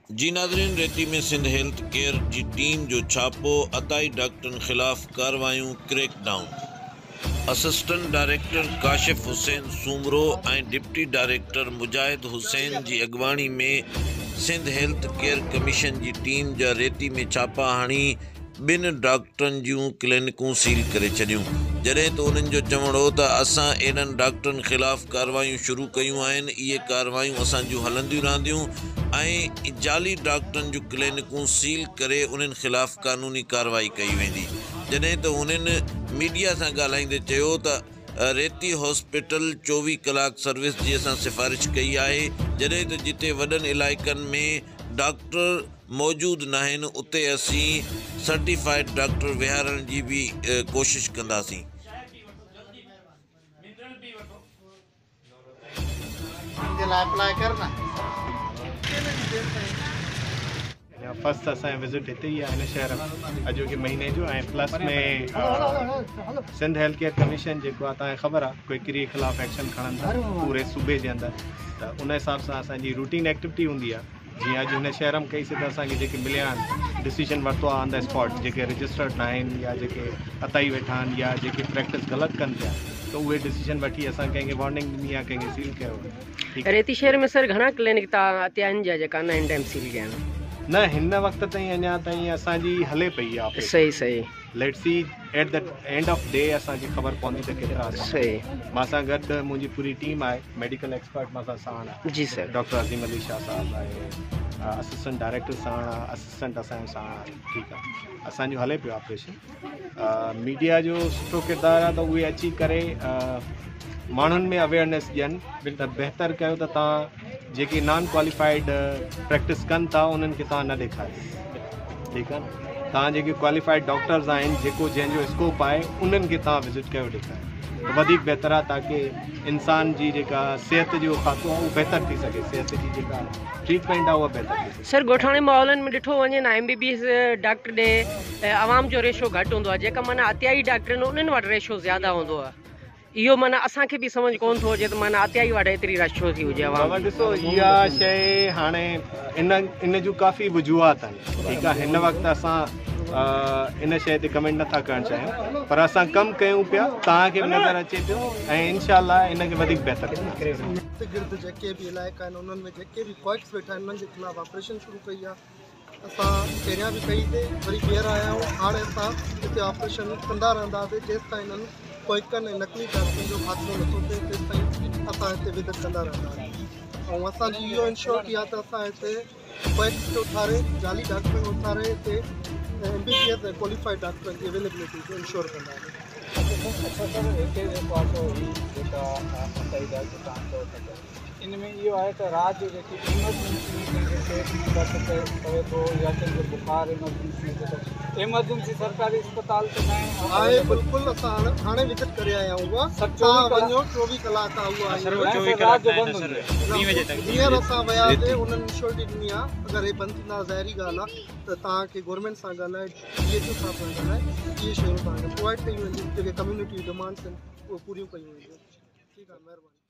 جي ناظرين ريتي ۾ سنڌ هيلٿ ڪيئر جي ٽيم جو ڇاپو، عطائي ڊاڪٽرن خلاف ڪاروايون، crackdown. Assistant director Kashif Hussain Soomro ۽ deputy director Mujahid Hussain جي اڳواڻي ۾ سنڌ هيلٿ ڪيئر ڪميشن جي ٽيم جا ريتي ۾ ڇاپا هڻي ٻن ڊاڪٽرن جون ڪلينڪون سيل ڪري ڇڏيون، جڏهن ته انهن جو چوڻ هو ته اسان اهڙن ڊاڪٽرن خلاف ڪارروايون شروع ڪيون آهن، اهي ڪارروايون اسان جون هلنديون رهنديون ۽ جعلي ڊاڪٽرن جون ڪلينڪون سيل ڪري انهن خلاف قانوني ڪارروائي ڪئي ويندي، جڏهن ته هنن ميڊيا سان ڳالهائيندي چيو ته ريتي هاسپيٽل 24 ڪلاڪ سروس جي اسان سفارش ڪئي آهي، جڏهن ته جتي وڏن علائقن ۾ ڊاڪٽر موجود ناهن اتي اسين سرٽيفائيڊ ڊاڪٽر ويهارڻ جي به ڪوشش ڪنداسين. فرسٽ اسان جي وزٽ هتي ئي آهي هن شهر ۾ اڄوڪي مهيني جو ۽ plus ۾ Sindh health care commission جيڪو آهي توهان کي خبر آهي ڪوئڪري خلاف ايڪشن کڻن ٿا پوري صوبي جي اندر ته ان حساب سان اسان جي روٽين ايڪٽيوٽي هوندي آهي. جيئن اڄ هن شهر ۾ ڪئي سي ته اسان کي جيڪي مليا آهن ڊسيشن ورتو آهي آن the spot جيڪي رجسٽرڊ نه آهن يا جيڪي عطائي ويٺا آهن يا جيڪي پريڪٽس غلط ڪن پيا ته اهي ڊسيشن وٺي اسان ڪنهن کي وارننگ ڏني آهي ڪنهن کي سيل ڪيو آهي. ٺيڪ آهي. ريتي شهر ۾ سر گهڻا ڪلينڪ تا عطيائن جا جيڪا نه هن ٽائيم سيل ڪيا آهن. نه هن وقت تائين اڃا تائين اسان جي هلي پئي اها آپريشن. صحيح صحيح. Let see at the end of day اسان کي خبر پوندي ته ڪيترا اسان صحيح. مان سان گڏ منهنجي پوري ٽيم آهي ميڊيڪل ايڪسپرٽ مان سان ساڻ آهي جي سر. ڊاڪٽر عظيم علي شاهه صاحب آهي اسسٽنٽ ڊائريڪٽر ساڻ آهي اسسٽنٽ اسان جو ساڻ آهي ٺيڪ آهي اسان جو هلي پيو آپريشن ميڊيا جو سٺو ڪردار آهي ته اهي اچي ڪري ماڻهن ۾ اويئرنيس ڏين ته بهتر ڪيو ته تان جيڪي نان ڪواليفائيڊ پريڪٽس ڪن ٿا انهن کي تان نه ڏيکاريو ٺيڪ آهي تان جيڪي ڪواليفائيڊ ڊاڪٽرز آهن جيڪو جنهن جو اسڪوپ آهي انهن کي تان وزٽ ڪيو ڏيکاريو ته وڌيڪ بهتر آهي تاڪي انسان جي جيڪا صحت جو کاتو آهي اهو بهتر ٿي سگهي صحت جي جيڪا ٽريٽمينٽ آهي اها بهتر ٿي سگهي. سر ڳوٺاڻي ماحولن ۾ ڏٺو وڃي نه M B B S doctor ڏي عوام جو ريشو گهٽ هوندو آهي جيڪا معنيٰ عطيائي ڊاڪٽر آهن انهن وٽ ريشو زياده هوندو آهي اهو معنيٰ اسان کي به سمجهه ڪونه ٿو اچي ته معنيٰ عطيائي وٽ ايتري رش ڇو ٿي هجي عوام بابا جي. ڏسو اها شيء هاڻي ان ان جون ڪافي وجوهات آهن ٺيڪ آهي هن وقت اسان ان شيء تي ڪمينٽ نٿا ڪرڻ چاهيون پر اسان ڪم ڪيون پيا توهان کي به نظر اچي پيو ۽ انشاء الله ان کي وڌيڪ بهتر ڪنداسين. ارد گرد جيڪي به علائقا آهن انهن ۾ جيڪي به ڪوئڪس ويٺا آهن انهن جي خلاف آپريشن شروع ڪئي آهي اسان پهريان به ڪئي سي وري ٻيهر آيا آهيون هاڻي اسان هتي آپريشن ڪندا رهنداسي جيستائين انهن ڪوئڪن ۽ نقلي ڊاڪٽرن جو خاتمو نٿو ٿئي تيستائين اسان هتي وزٽ ڪندا رهنداسي ۽ اسان جي اهو انشورٽي آهي ته اسان هتي ڪوئڪس کي اٿاري جعلي ڊاڪٽرن کي اٿاري هتي M B B S ۽ qualified ڊاڪٽرن جي اويليبلٽي کي انشور ڪنداسي. اڇا سر هتي جيڪو آهي سو هي جيڪا عطائي ڊاڪٽر تهان چئو ٿا پيا ان ۾ اهو آهي ته رات جو جيڪي ايمرجنسي ۾ ڪنهن کي پيٽ ۾ درد پوي ٿو يا ڪنهن کي بخار ايمرجنسي ۾ اچي ٿو ايمرجنسي سرڪاري اسپتال ته ناهي آهي بلڪل اسان هاڻي وزٽ ڪري آيا آهيون اها توهان وڃو 24 ڪلاڪ اها آهي رات جو بند هوندي آهي هينئر اسان وياسي انهن انشورٽي ڏني آهي اگر هي بند ٿيندا ظاهري ڳالهه آهي ته توهان کي گورنمينٽ سان ڳالهائي ڊي ايڇ او صاحب سان ڳالهائي اهي شيون توهان کي پرووائيڊ ڪيون وينديون جيڪي ڪميونٽي ڊمانڊس آهن اهي پوريون ڪيون وينديون ٺيڪ آهي مهرباني.